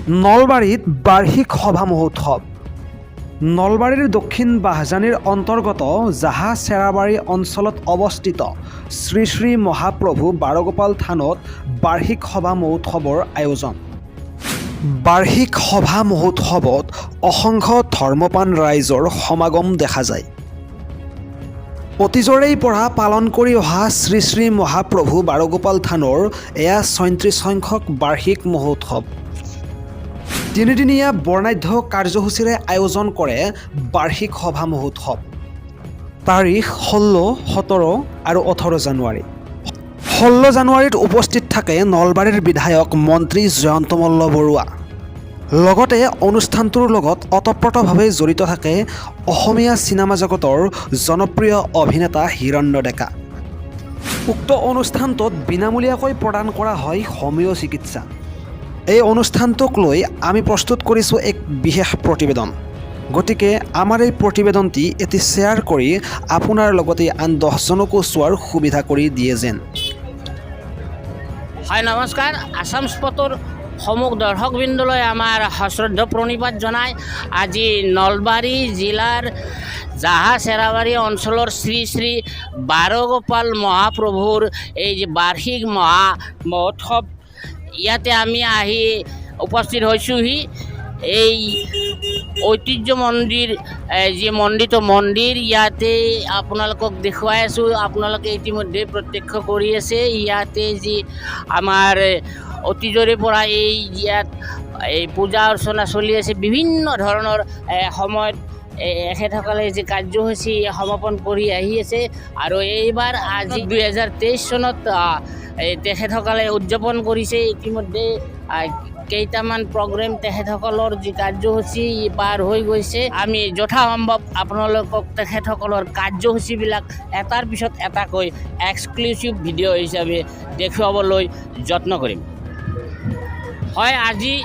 নলবাৰীত বাৰ্ষিক সভা মহোৎসৱ। নলবাৰীৰ দক্ষিণ বাহজানীৰ অন্তৰ্গত জাহা চেৰাবাৰী অঞ্চলত অৱস্থিত শ্ৰী শ্ৰী মহাপ্ৰভু বাৰগোপাল থানত বাৰ্ষিক সভা মহোৎসৱৰ আয়োজন। বাৰ্ষিক সভা মহোৎসৱত অসংখ্য ধৰ্মপ্ৰাণ ৰাইজৰ সমাগম দেখা যায়। অতীজৰেই পৰা পালন কৰি অহা শ্ৰী শ্ৰী মহাপ্ৰভু বাৰগোপাল থানৰ এয়া 36 সংখ্যক বাৰ্ষিক মহোৎসৱ। তিনিদিনীয়া বৰ্ণাঢ্য কাৰ্যসূচীৰে আয়োজন কৰে বাৰ্ষিক সভা মহোৎসৱ। তাৰিখ 16, 17 আৰু 18 জানুৱাৰী। 16 জানুৱাৰীত উপস্থিত থাকে নলবাৰীৰ বিধায়ক মন্ত্ৰী জয়ন্ত মল্ল বৰুৱা। লগতে অনুষ্ঠানটোৰ লগত ওতপ্ৰোতভাৱে জড়িত থাকে অসমীয়া চিনেমা জগতৰ জনপ্ৰিয় অভিনেতা হিৰণ্য ডেকা। উক্ত অনুষ্ঠানটোত বিনামূলীয়াকৈ প্ৰদান কৰা হয় হোমিঅ' চিকিৎসা। এই অনুষ্ঠানটোক লৈ আমি প্ৰস্তুত কৰিছোঁ এক বিশেষ প্ৰতিবেদন। গতিকে আমাৰ এই প্ৰতিবেদনটি এটি শ্বেয়াৰ কৰি আপোনাৰ লগতে আন 10জনকো চোৱাৰ সুবিধা কৰি দিয়ে যেন। হয়, নমস্কাৰ। আছাম স্পটৰ সমূহ দৰ্শকবৃন্দলৈ আমাৰ সশ্ৰদ্ধ প্ৰণিপাত জনাই আজি নলবাৰী জিলাৰ জাহা চেৰাবাৰী অঞ্চলৰ শ্ৰী শ্ৰী বাৰগোপাল মহাপ্ৰভুৰ এই যে বাৰ্ষিক মহা মহোৎসৱ, ইয়াতে আমি আহি উপস্থিত হৈছোঁহি। এই ঐতিহ্য মন্দিৰ, যি মণ্ডিত মন্দিৰ, ইয়াতে আপোনালোকক দেখুৱাই আছোঁ। আপোনালোকে ইতিমধ্যে প্ৰত্যক্ষ কৰি আছে। ইয়াতে যি আমাৰ অতীজৰে পৰা এই ইয়াত এই পূজা অৰ্চনা চলি আছে, বিভিন্ন ধৰণৰ সময়ত এখেতসকলে যি কাৰ্যসূচী সমাপন কৰি আহি আছে আৰু এইবাৰ আজি 2023 চনত এই তেখেতসকলে উদযাপন কৰিছে। ইতিমধ্যে কেইটামান প্ৰগ্ৰেম, তেখেতসকলৰ যি কাৰ্যসূচী পাৰ হৈ গৈছে। আমি যথাসম্ভৱ আপোনালোকক তেখেতসকলৰ কাৰ্যসূচীবিলাক এটাৰ পিছত এটাকৈ এক্সক্লুচিভ ভিডিঅ' হিচাপে দেখুৱাবলৈ যত্ন কৰিম। হয়, আজি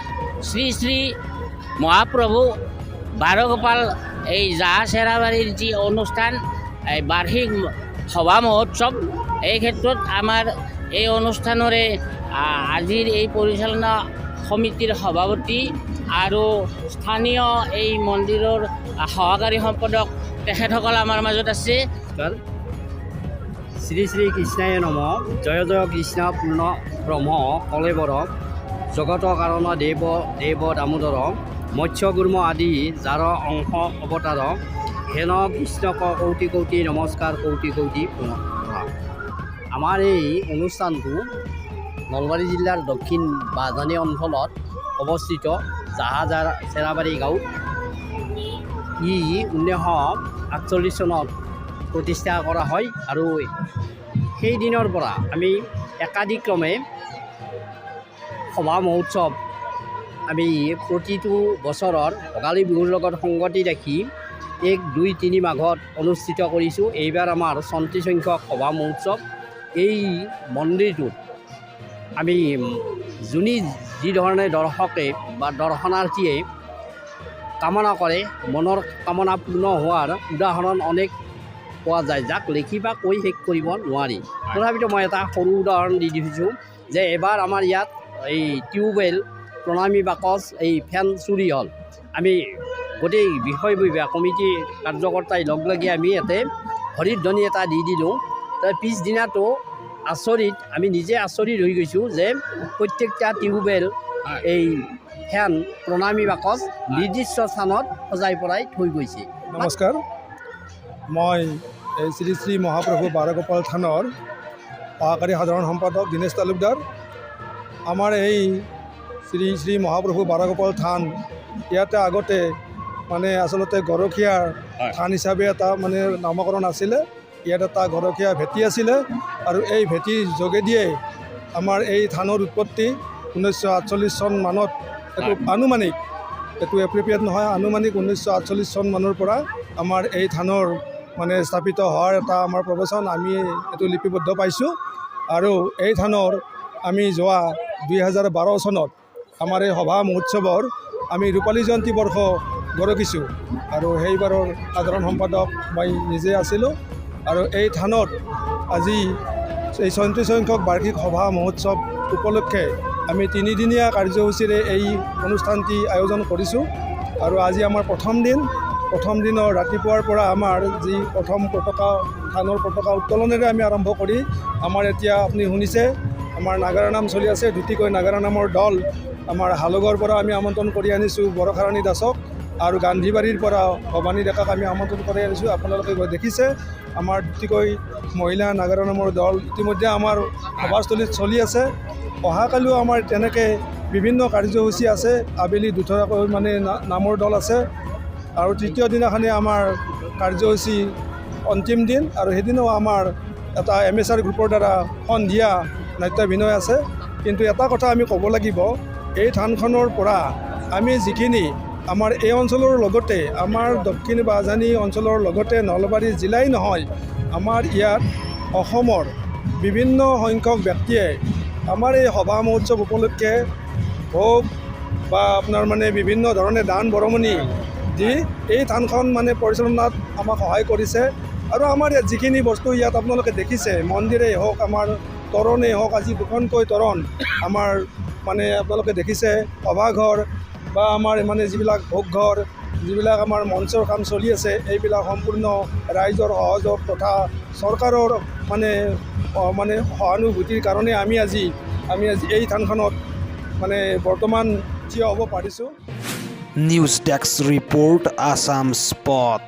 শ্ৰী শ্ৰী মহাপ্ৰভু বাৰগোপাল এই জাহা চেৰাবাৰীৰ যি অনুষ্ঠান, এই বাৰ্ষিক সভা মহোৎসৱ, এই ক্ষেত্ৰত আমাৰ এই অনুষ্ঠানৰে আজিৰ এই পৰিচালনা সমিতিৰ সভাপতি আৰু স্থানীয় এই মন্দিৰৰ সহকাৰী সম্পাদক তেখেতসকল আমাৰ মাজত আছে। নমস্কাৰ। শ্ৰী শ্ৰী কৃষ্ণায় নম। জয় জয় কৃষ্ণ পূৰ্ণ ব্ৰহ্ম কলেবৰ জগত কাৰণ দেৱ দেৱ দামোদৰ মৎস্য কুৰ্ম আদি যাৰ অংশ অৱতাৰ হেন কৃষ্ণক কৌটি কৌটি নমস্কাৰ, কৌটি কৌটি প্ৰণাম। আমাৰ এই অনুষ্ঠানটো নলবাৰী জিলাৰ দক্ষিণ বাহজানী অঞ্চলত অৱস্থিত জাহাজাৰ চেৰাবাৰী গাঁৱত। ই 1948 চনত প্ৰতিষ্ঠা কৰা হয় আৰু সেই দিনৰ পৰা আমি একাদিক্ৰমে সভা মহোৎসৱ আমি প্ৰতিটো বছৰৰ ভোগালী বিহুৰ লগত সংগতি ৰাখি 1, 2, 3 মাঘত অনুষ্ঠিত কৰিছোঁ। এইবাৰ আমাৰ 36 সংখ্যক সভা মহোৎসৱ। এই মন্দিৰটোত আমি যোনে যি ধৰণে দৰ্শকে বা দৰ্শনাৰ্থীয়ে কামনা কৰে, মনৰ কামনা পূৰ্ণ হোৱাৰ উদাহৰণ অনেক পোৱা যায়, যাক লিখি বা কৈ শেষ কৰিব নোৱাৰি। তথাপিতো মই এটা সৰু উদাহৰণ দি দিছোঁ যে এবাৰ আমাৰ ইয়াত এই টিউবৱেল, প্ৰণামী বাকচ, এই ফেন চুৰি হ'ল। আমি গোটেই বিষয়ববীয়া, কমিটিৰ কাৰ্যকৰ্তাই লগ লাগি আমি ইয়াতে হৰিধ্বনি এটা দি দিলোঁ। তাৰ পিছদিনাটো আচৰিত, আমি নিজে আচৰিত হৈ গৈছোঁ যে প্ৰত্যেকটা টিউবৱেল, এই ফেন, প্ৰণামী বাকচ নিৰ্দিষ্ট স্থানত সজাই পৰাই থৈ গৈছে। নমস্কাৰ। মই এই শ্ৰী শ্ৰী মহাপ্ৰভু বাৰগোপাল থানৰ সহকাৰী সাধাৰণ সম্পাদক দীনেশ তালুকদাৰ। আমাৰ এই শ্ৰী শ্ৰী মহাপ্ৰভু বাৰগোপাল থান ইয়াতে আগতে মানে আচলতে গৰখীয়াৰ থান হিচাপে এটা মানে নামকৰণ আছিলে। ইয়াত এটা গৰখীয়া ভেটি আছিলে আৰু এই ভেটিৰ যোগেদিয়ে আমাৰ এই থানৰ উৎপত্তি 1948 চন মানত। এইটো আনুমানিক, এইটো এপ্ৰপ্ৰিয়েট নহয়, আনুমানিক 1948 চন মানৰ পৰা আমাৰ এই থানৰ মানে স্থাপিত হোৱাৰ এটা আমাৰ প্ৰবচন আমি এইটো লিপিবদ্ধ পাইছোঁ। আৰু এই থানৰ আমি যোৱা 2012 চনত আমাৰ এই সভা মহোৎসৱৰ আমি ৰূপালী জয়ন্তী বৰ্ষ গৰকিছোঁ আৰু সেইবাৰৰ সাধাৰণ সম্পাদক মই নিজে আছিলোঁ। আৰু এই থানত আজি এই 36 সংখ্যক বাৰ্ষিক সভা মহোৎসৱ উপলক্ষে আমি তিনিদিনীয়া কাৰ্যসূচীৰে এই অনুষ্ঠানটি আয়োজন কৰিছোঁ আৰু আজি আমাৰ প্ৰথম দিন। প্ৰথম দিনৰ ৰাতিপুৱাৰ পৰা আমাৰ যি প্ৰথম পতাকা, থানৰ পতাকা উত্তোলনেৰে আমি আৰম্ভ কৰি আমাৰ এতিয়া আপুনি শুনিছে, আমাৰ নাগাৰা নাম চলি আছে। দুটিকৈ নাগাৰা নামৰ দল আমাৰ হালগৰ পৰা আমি আমন্ত্ৰণ কৰি আনিছোঁ বৰষাৰাণী দাসক আৰু গান্ধীবাৰীৰ পৰা ভৱানী ডেকাক আমি আমন্ত্ৰণ কৰি আনিছোঁ। আপোনালোকে গৈ দেখিছে, আমাৰ দুটিকৈ মহিলা নাগাৰা নামৰ দল ইতিমধ্যে আমাৰ সভাস্থলীত চলি আছে। অহাকালিও আমাৰ তেনেকৈ বিভিন্ন কাৰ্যসূচী আছে। আবেলি দুথৰাকৈ মানে নামৰ দল আছে আৰু তৃতীয় দিনাখনি আমাৰ কাৰ্যসূচী অন্তিম দিন আৰু সেইদিনাও আমাৰ এটা এমেচাৰ গ্ৰুপৰ দ্বাৰা সন্ধিয়া নাট্যাভিনয় আছে। কিন্তু এটা কথা আমি ক'ব লাগিব, এই থানখনৰ পৰা আমি যিখিনি আমাৰ এই অঞ্চলৰ লগতে আমাৰ দক্ষিণ বাহজানী অঞ্চলৰ লগতে নলবাৰী জিলাই নহয়, আমাৰ ইয়াত অসমৰ বিভিন্ন সংখ্যক ব্যক্তিয়ে আমাৰ এই সভা মহোৎসৱ উপলক্ষে ভোগ বা আপোনাৰ মানে বিভিন্ন ধৰণে দান বৰঙণি দি এই থানখন মানে পৰিচালনাত আমাক সহায় কৰিছে। আৰু আমাৰ ইয়াত যিখিনি বস্তু ইয়াত আপোনালোকে দেখিছে, মন্দিৰেই হওক, আমাৰ তোৰণেই হওক, আজি দুখনকৈ তোৰণ আমাৰ মানে আপোনালোকে দেখিছে, সভাঘৰ বা আমাৰ মানে যিবিলাক ভোগঘৰ, যিবিলাক আমাৰ মঞ্চৰ কাম চলি আছে, এইবিলাক সম্পূৰ্ণ ৰাইজৰ সহযোগ তথা চৰকাৰৰ মানে সহানুভূতিৰ কাৰণে আমি আজি এই থানখনত মানে বৰ্তমান থিয় হ'ব পাৰিছোঁ। News desk report, Assam Spot.